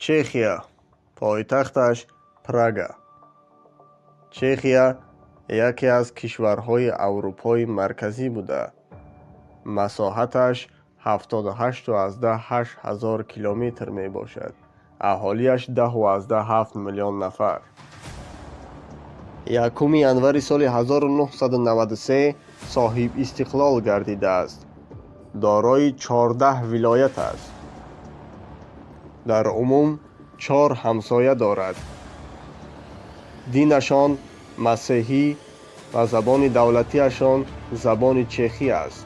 Чехия, пойтахташ Прага. Чехия яке аз кишварҳои Аврупои Марказӣ буда, масоҳаташ 78,8 ҳазор километр мебошад. Аҳолиаш 10,7 миллион нафар. 1 январи соли 1993 соҳибистиқлол гардидааст. Дорои 14 вилоят аст. Дар умум чор ҳамсоя дорад. Динашон масеҳӣ ва забони давлатиашон забони чехӣ аст.